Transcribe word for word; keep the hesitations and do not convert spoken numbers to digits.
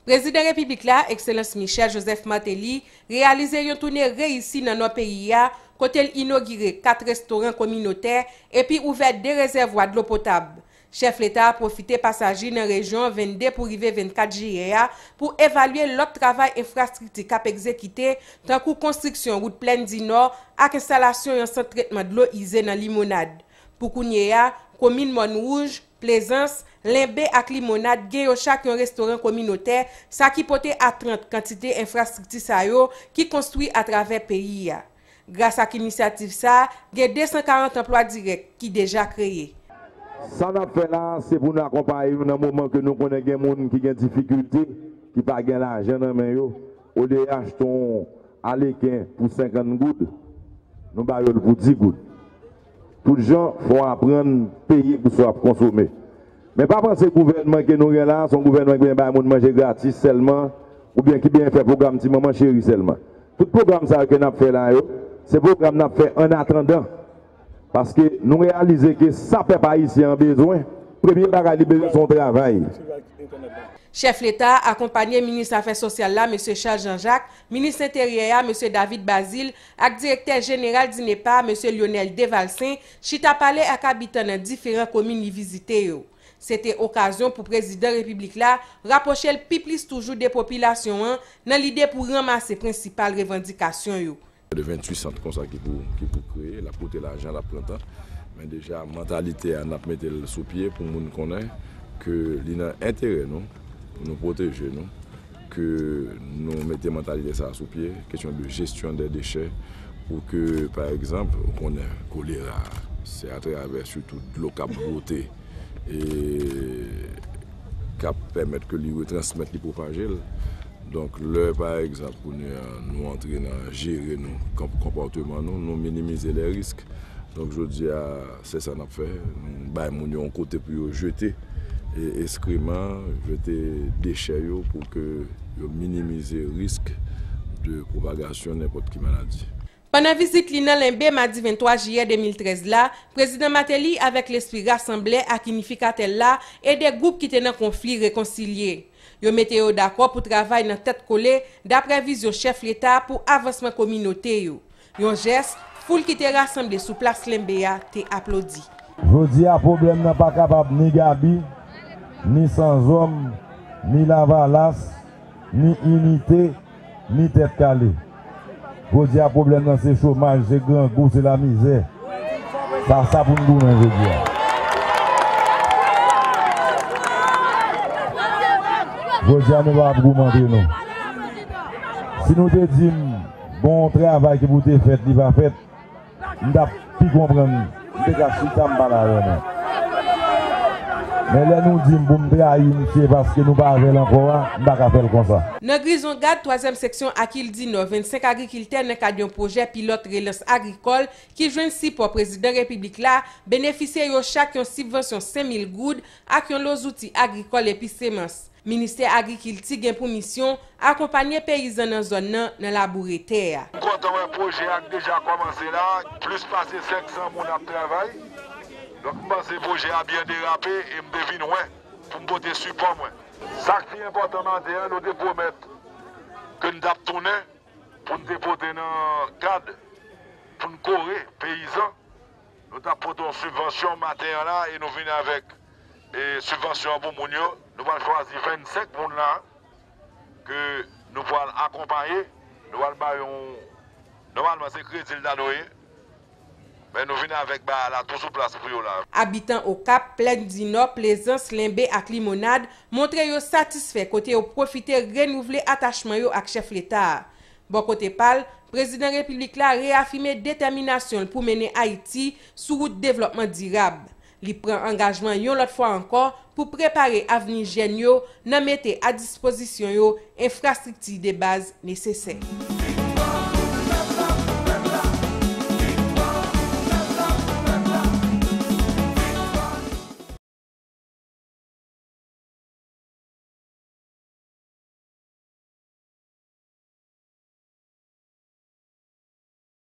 Prezidan Repiblik la, Ekselans Michel Joseph Martelly, reyalize yon toune reyisi nan nò peyi a, kote l inogire kat restoran kominotè epi ouvè de rezèvwa dlo potab. Chèf Leta a pwofite pasaj li nan rejyon vennde pou rive vennkat jiyè a pou evalye lòt travay enfrastrikti k ap egzekite, tankou konstriksyon wout Plèn di Nò ak enstalasyon yon sant tretman dlo ize nan Limonad. Pou kounye a, komin Mòn Wouj, Plezans, Lenbe ak Limonad gen yo chak yon restoran kominotè, sa ki pote a trant kantite enfrastrikti sa yo ki konstwi atravè peyi a. Gras ak inisyativ sa a, gen de san karant anplwa dirèk ki deja kreye. Sa n ap fè la a, se pou n akonpaye yo nan moman ke nou konnen gen moun ki gen difikilte, ki pa gen lajan nan men yo, olye achte yon aleken pou senkant goud, nou ba yo l pou dis goud. Tout jan, fò w aprann peye pou sa w ap konsome. Men pa panse gouvènman ke nou gen la a, se yon gouvènman ki vin bay moun manje gratis sèlman, oubyen ki byen fè pwogram Ti Manman Cheri sèlman. Tout pwogram sa yo ke n ap fè la yo, se pwogram n ap fè an atandan. Paske nou reyalize ke sa pèp ayisyen an bezwen, premye bagay li bezwen se yon travay. Chèf Leta a akonpanye minis afè sosyal la, mesye Charles Jean-Jacques, minis enteryè a, mesye David Bazile, ak direktè jeneral dinepa, mesye Lionel Devalcin, chita pale ak abitan nan diferan komin li vizite yo. Se te okazyon pou prezidan repiblik la rapwoche l pi plis toujou de popilasyon an nan lide pou ranmase prensipal revandikasyon yo. De venntuit sant konsa ki pou, ki pou kreye, l ap koute lajan, l ap pran tan. Men deja, mantalite a, n ap mete l sou pye pou moun konnen ke li nan enterè nou, pou nou pwoteje nou, ke nou mete mantalite sa a sou pye, kesyon de jesyon de dechè, pou ke, pa egzanp, ou konnen kolera, se atravè sitou dlo k ap bwote, e k ap pèmèt ke li retransmèt, li pwopaje l. Donk, lè, pa egzanp, kounye a, nou antre nan jere nou, konp-, konpòteman nou, nou minimize lè risk. Donk, jodi a, se sa n ap fè. Nou bay moun yo yon kote pou yo jete, e, eskreman, jete dechè yo pou ke yo minimize risk de pwopagasyon nenpòt ki maladi. Pandan vizit li nan Lenbe madi venntwa jiyè de mil trèz la, Prezidan Martelly, avèk lespri rasanblè ak inifikatè l la, ede gwoup ki te nan konfli rekonsilye. Yo mete yo dakò pou travay nan tèt kole, daprè vizyon chèf Leta pou avansman kominote yo. Yon jès, foul ki te rasanble sou plas Lenbe a te aplodi. Jodi a, pwoblèm nan pa kapab ni Gaby, ni Sanzòm, ni Lavalas, ni Inite, ni Tèt Kale. Jodi a, pwoblèm nan se chomaj, se grangou, se lamizè. Sa, sa pou n goumen jodi a. Jodi a, nou pa ap goumen antre nou. Si nou te di m, gon travay ki pou te fèt, li pa fèt, m t ap pi konprann, m te ka chita m pale avè nou. Men lè nou di m pou m trayi misye paske nou pa avè l ankò a, m pa ka fè l konsa. Nan Grizon Gad, twazyèm seksyon Akil Dinò, vennsenk agrikiltè nan kad yon pwojè pilòt relans agrikòl ki jwenn sipò Prezidan Repiblik la, benefisye yo chak yon sibvansyon senk mil goud ak yon lo zouti agrikòl epi semans. Ministè Agrikilti gen pou misyon akonpanye peyizan nan zòn nan nan laboure tè a. M kontan wè pwojè a k deja kòmanse la, plis pase senk san moun ap travay. Donk, m panse pwojè a byen derape e m te vin wè pou m pote sipò mwen. Sa k pi enpòtan maten an, nou te pwomèt ke n t ap tounen pou n te pote nan kad, pou n kore peyizan. Nou t ap pote yon sibvansyon maten an la e nou vin avèk, e, sibvansyon an pou moun yo. Nou pral chwazi vennsenk moun la ke nou pral akonpaye. Nou pral ba yo yon, nòmalman se kredi l ta dwe ye. Men nou vin avèk bagay la tou sou plas pou yo la. Abitan Okap, Plèn Dinò, Plezans, Lenbe ak Limonad montre yo satisfè kote yo pwofite renouvle atachman yo ak chèf Leta a. Bò kote pa l, Prezidan Repiblik la reyafime detèminasyon l pou mennen Ayiti sou wout devlòpman dirab. Li pran angajman yon lòt fwa ankò pou prepare avni jèn yo nan mete a dispozisyon yo enfrastrikti de baz nesesè.